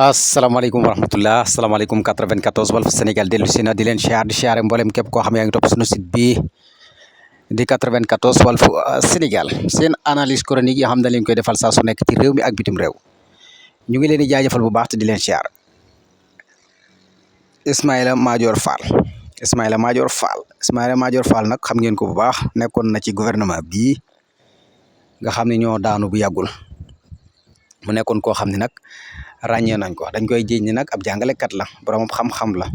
asalaamaaleykum wa rahmatullah asalaamaaleykum 94 Walf Sénégal dellu si na di leen siyaare mboolem képp koo xam yaa ngi topp suñu site bi di 94 Walf Sénégal seen analyse chronique yi xam ne leen koy defal saa su nekk ci réew mi ak bitim réew ñu ngi leen di jaajëfal bu baax te di leen siyaar Ismaïla Madior Fall Ismaïla Madior Fall nag xam ngeen ko bu baax nekkoon na ci gouvernement bii nga xam ne ñoo daanu bu yàggul mu nekkoon koo xam ne nag ràññee nañ ko dañ koy jéñ ni nag ab jàngalekat la borom xam-xam la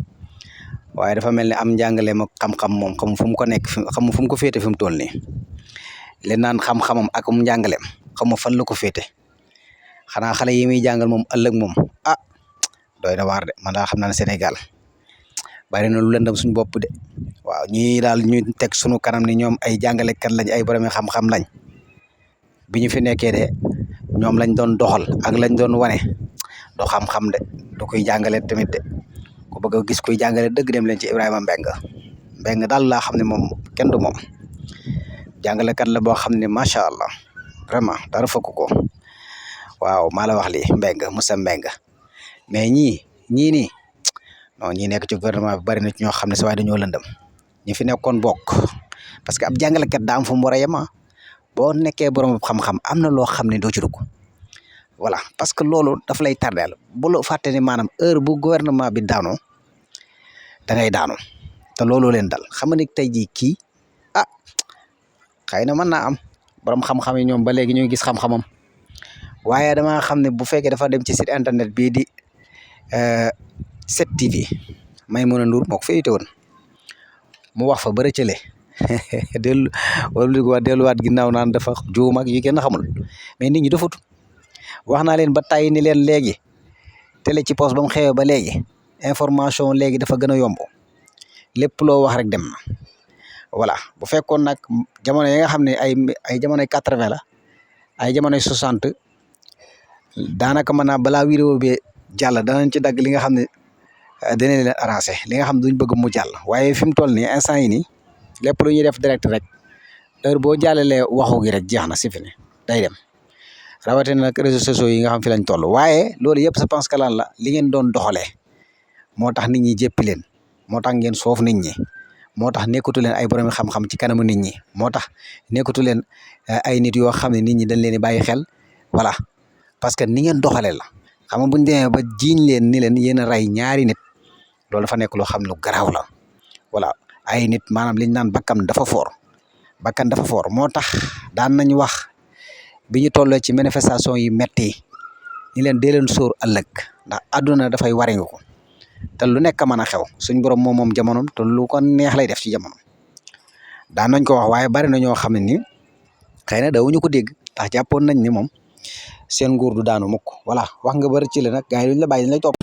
waaye dafa mel ni am njàngaleem ak xam-xam moom xamu fu mu ko nekk xamu fu mu ko féete fi mu toll nii leen naan xam-xamam ak njàngaleem xamu fan la ko féete xanaa xale yi muy jàngal moom ëllëg moom doy na waar de man daa xam naa ne Sénégal bari na lu lëndam suñu bopp de waaw ñii daal ñu teg suñu kanam ni ñoom ay jàngalekat lañ ay borom xam-xam lañ bi ñu fi nekkee de ñoom lañ doon doxal ak lañ doon wane do xam-xam de du koy jàngale tamit de ku bëgg a gis koy jàngale dëgg dem leen ci Ibrahima Mbengue daal laa xam ne moom kenn du moom jàngalekat la boo xam ne macha allah vraiment dara fokk ko waaw maa la wax lii Moussa Mbengue mais ñii nii non ñi nekk ci gouvernement bi bari na ci ñoo xam ne sa waay dañoo lëndëm ñi fi nekkoon bokk parce que ab jàngalekat daa am fu mu war a yem boo nekkee borom xam-xam am na loo xam ne doo ci dugg voilà parce que loolu daf lay tardeel bu la fàtte ni maanaam heure bu gouvernement bi daanoo da ngay daanu te loolu leen dal xam nga ni tey jii kii xëy na mën naa am borom xam-xam yi ñoom ba léegi ñuy gis xam-xamam waaye dama xam ne bu fekkee dafa dem ci site internet bii di 7TV Maimouna Ndour moo ko fa yite woon mu wax fa bëri cële delluwaat ginnaaw naan dafa juum ak yi kenn xamul mais nit ñi dafut wax naa leen ba tàyyi ni leen léegi télé ci poste ba mu xewee ba léegi information léegi dafa gën a yomb lépp loo wax rek dem na voilà bu fekkoon nag jamono yi nga xam ne ay jamonoy 80 la ay jamonoy 60 daanaka mën naa balaa vidéo bi jàll danañ ci dagg li nga xam ne dinañ leen arrangé li nga xam ne duñ bëgg mu jàll waaye fi mu toll nii instant yi nii lépp lu ñuy def direct rek heure boo jàllalee waxu gi rek jeex na si fi ne day dem rawatina nag réseaux sociaux yi nga xam fi lañ toll waaye loolu yëpp je pense que lan la li ngeen doon doxalee moo tax nit ñi jéppi leen moo tax ngeen soof nit ñi moo tax nekkatu leen ay borom xam-xam ci kanamu nit ñi moo tax nekkatu leen ay nit yoo xam ne nit ñi dañ leen di bàyyi xel voilà parce que ni ngeen doxalee la xam nga buñ demee ba jiiñ leen ni leen yéen a rey ñaari nit loolu dafa nekk loo xam lu garaaw la voilà ay nit maanaam liñ naan bakkan dafa foor moo tax daan nañ wax bi ñu tolloo ci manifestation yi metti ñi leen dee leen sóor ëllëg ndax àdduna dafay waringu ko te lu nekk mën a xew suñ borom moom jamono te lu ko neex lay def ci jamono daan nañ ko wax waaye bari na ñoo xam ne ni xëy na dawuñu ko dégg ndax jàppoon nañ ni moom seen nguur du daanu mukk voilà wax nga bari ci la nag gars yi duñ la bàyyi dañ lay topp